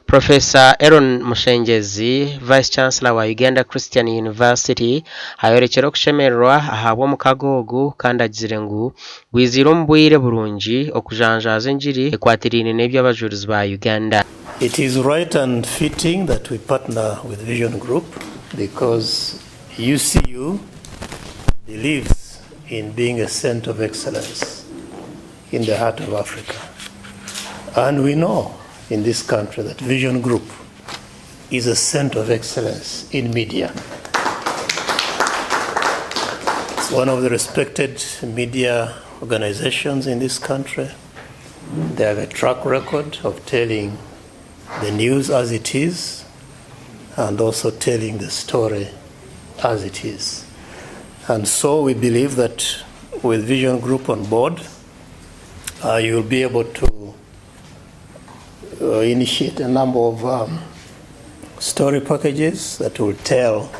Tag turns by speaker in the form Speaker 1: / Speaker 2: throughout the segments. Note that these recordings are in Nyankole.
Speaker 1: Professor Aaron Mushengyezi, Vice Chancellor wa Uganda Christian University ayorekire okushemererwa ahabw'omukago ogu kandi agizire ngu gwiziire omu bwire burungi okujanjaaza engiri ekwatiraine n'eby'abajurizi ba Uganda.
Speaker 2: It is right and fitting that we partner with Vision Group because UCU believes in being a centre of excellence in the heart of Africa and we know in this country that Vision Group is a centre of excellence in media. It's one of the respected media organizations in this country. They have a track record of telling the news as it is and also telling the story as it is. And so we believe that with Vision Group on board, uh, you'll be able to uh, initiate a number of um, story packages that will tell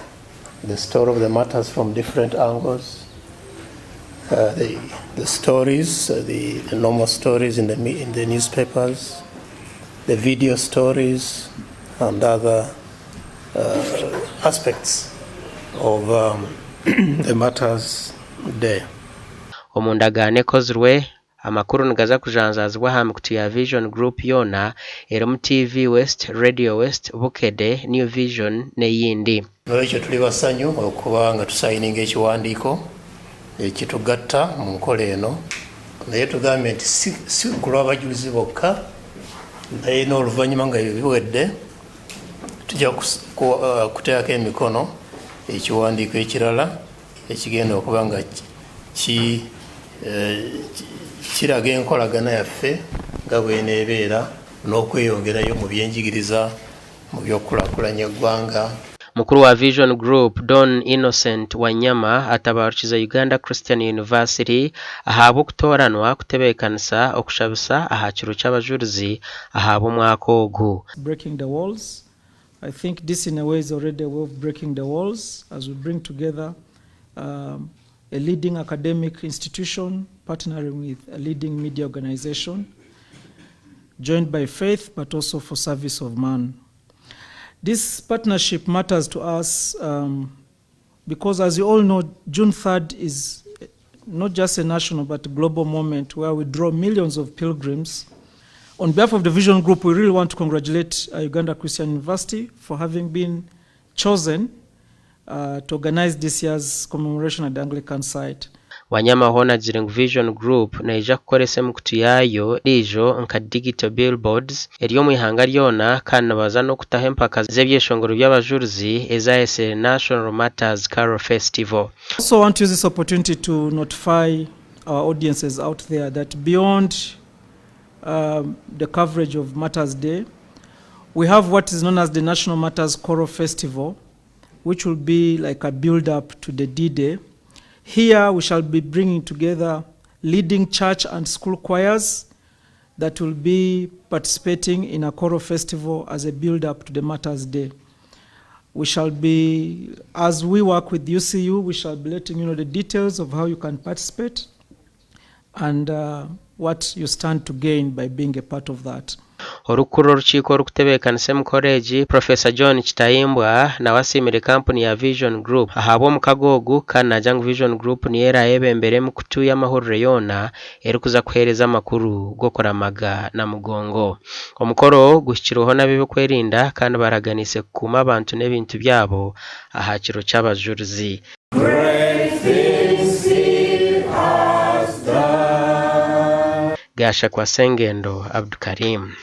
Speaker 2: the story of the matters from different angles. Uh, the, the stories, uh, the, the normal stories in the, in the newspapers, the video stories, and other uh, aspects of um, the matters there.
Speaker 1: Omu ndagaano ekozirwe, amakuru nigaza kujanjaazibwa aha mikutu ya Vision Group yoona erimu TV West, Radio West, Bukedde, New Vision n'eyindi.
Speaker 2: N'olwekyo tuli basanyu okuba nga tusayininga ekiwandiiko ekitugatta mu nkola eno naye tugambye nti si ku lw'abajulizi bokka naye n'oluvannyuma nga ebyo biwedde tujja uh, kuteekako emikono ekiwandiiko ekirala ekigenda okuba nga ki, eh, kiraga enkolagana yaffe nga bweneebeera n'okweyongerayo mu byenjigiriza mu by'okukulaakulanya eggwanga.
Speaker 1: Mukuru wa Vision Group, Don Innocent Wanyama atabarukize Uganda Christian University ahabw'okutooranwa kutebeekanisa okushabisa aha kiro ky'abajurizi ahabw'omwaka ogu.
Speaker 3: Breaking the walls. I think this in a way is already a way of breaking the walls as we bring together um, a leading academic institution partnering with a leading media organization, joined by faith but also for service of man. This partnership matters to us um, because, as you all know, June 3rd is not just a national but a global moment where we draw millions of pilgrims. On behalf of the Vision Group, we really want to congratulate uh, Uganda Christian University for having been chosen uh, to organize this year's commemoration at the Anglican site.
Speaker 1: Wanyama hoona agizire ngu Vision Group neija kukoresa emikutu yaayo endiijo nka Digital Billboards eri omu ihanga ryona kandi nibaza n'okutaho empaka z'ebyeshongoro by'abajurizi ezayetsire National Martyrs Carol Festival.
Speaker 3: I also want to use this opportunity to notify our audiences out there that beyond um, the coverage of Martyrs Day, we have what is known as the National Martyrs Choral Festival, which will be like a build up to the D Day. Here we shall be bringing together leading church and school choirs that will be participating in a choral festival as a build up to the Martyrs Day. We shall be, as we work with UCU, we shall be letting you know the details of how you can participate and uh, what you stand to gain by being a part of that.
Speaker 1: Orikukurira orukiiko orurikutebeekanisa emikoro egi, Professor John Kitayimbwa nawe asiimire kampuni ya Vision Group ahabw'omukago ogu kandi naagira ngu Vision Group niyo erayebembere emikutu y'amahurire yoona erikuza kuheereza amakuru g'okuramaga Namugongo. Omukoro guhikirweho n'ab'ebyokwerinda kandi baraganiise kukuuma abantu n'ebintu byabo aha kiro ky'abajurizi. Gashakwa Sengendo Abdukarim.